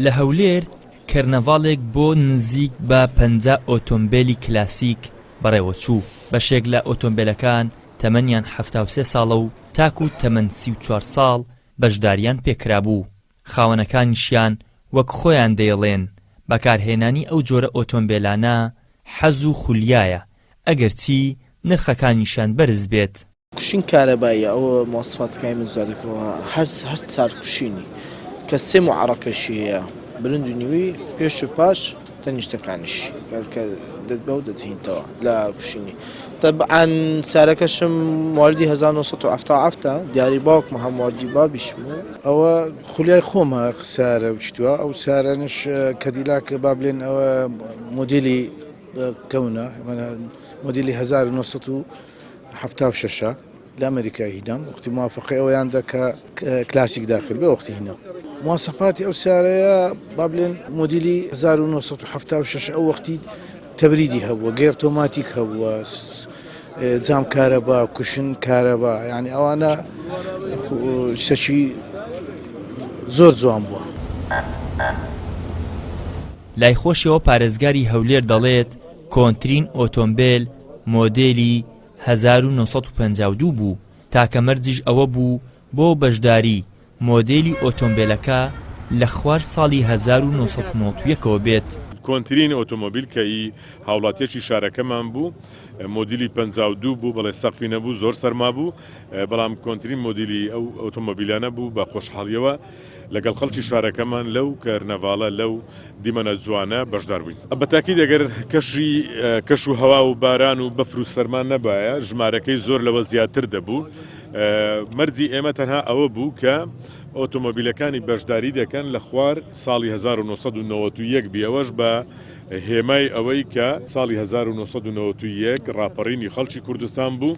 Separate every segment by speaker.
Speaker 1: لە هەولێر کەرنەڤاڵێک بۆ نزیک بە 50 ئۆتۆمبێلی کلاسیک بەڕێوەچوو، بەشێک لە ئۆتۆمبێلەکان تەمەنیان 73 ساڵە و تاکو تەمەن 34 ساڵ بەشداریان پێکرابوو، خاوەنەکانیشیان وەک خۆیان دەیڵێن بەکارهێنانی ئەو جۆرە ئۆتۆمبێلانە حەز و خولیایە، ئەگەرچی نرخەکانیشیان بەرز بێت.
Speaker 2: کوشین کارەباییە ئەوە مواسفاتەکانی من زیادەکەوە هەر هەر چار کوشینی کە سێ معڕەکەشی هەیە برند و نیوی پێش و پاش تەنیشتەکانیش کە دەتبە و دەتهینتەوە لە کوشینی تەبعەن سارەکەشم مواردی 1970 دیاری باوکمە هەم مواردی بابیشم و
Speaker 3: ئەوە خولیای خۆمە سارە وشتووە ئەو سارانش کەدیلاک با بلێن ئەوە مۆدیلی کەونە مۆدیلی 1970 ە لە ئەمریکا هینام وەختی موافقەی ئەویان دا کە کلاسیک داخل بێ وەختی هینام مواسەفاتی ئەو سیارەیە با بلێن مۆدیلی 1976 ئەو وەختی تەبریدی هەبووە گێر تۆماتیک هەبووە جام کارەبا کوشن کارەبا یعنی ئەوانە شتەکی زۆر جوان بووە.
Speaker 1: لای خۆشیەوە پارێزگاری هەولێر دەڵێت کۆنترین ئۆتۆمبێل مۆدێلی 1952 بوو، تاکە مەرجیش ئەوە بوو بۆ بەشداری، مۆدێلی ئۆتۆمبێلەکە لە خوار ساڵی 1991 ەوە بێت.
Speaker 4: کۆنترین ئۆتۆمۆبیل کە ئی هاوڵاتیەکی شارەکەمان بوو مۆدیلی 52 بوو، بەڵێ سەقفی نەبوو زۆر سەرما بوو، بەڵام کۆنترین مۆدیلی ئەو ئۆتۆمۆبیلانە بوو بە خۆشحاڵیەوە لەگەڵ خەڵکی شارەکەمان لەو کەرنەڤاڵە لەو دیمەنە جوانە بەشدار بووین. بە تاکید ئەگەر کەشی کەش و هەوا و باران و بەفر و سەرما نەبایە ژمارەکەی زۆر لەوە زیاتر دەبوو. مەرجی ئێمە تەنها ئەوە بوو کە ئۆتۆمۆبیلەکانی بەشداری دەکەن لە خوار ساڵی 1991 بی ئەوەش بە هێمای ئەوەی کە ساڵی 1991 ڕاپەڕینی خەڵکی کوردستان بوو.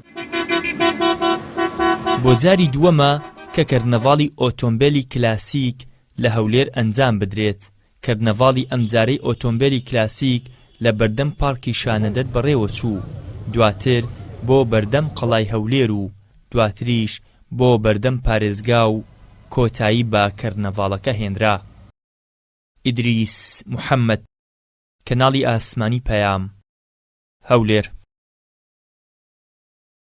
Speaker 1: بۆ جاری دووەمە کە کەرنەڤاڵی ئۆتۆمبێلی کلاسیک لە هەولێر ئەنجام بدرێت، کەرنەڤاڵی ئەمجارەی ئۆتۆمبێلی کلاسیک لە بەردەم پارکی شانەدەر بەڕێوەچوو، دواتر بۆ بەردەم قەڵای هەولێر و دواتریش بۆ بەردەم پارێزگا و کۆتایی بە کەرنەڤاڵەکە هێنرا. ئیدریس محەمەد، کەناڵی ئاسمانی پەیام، هەولێر.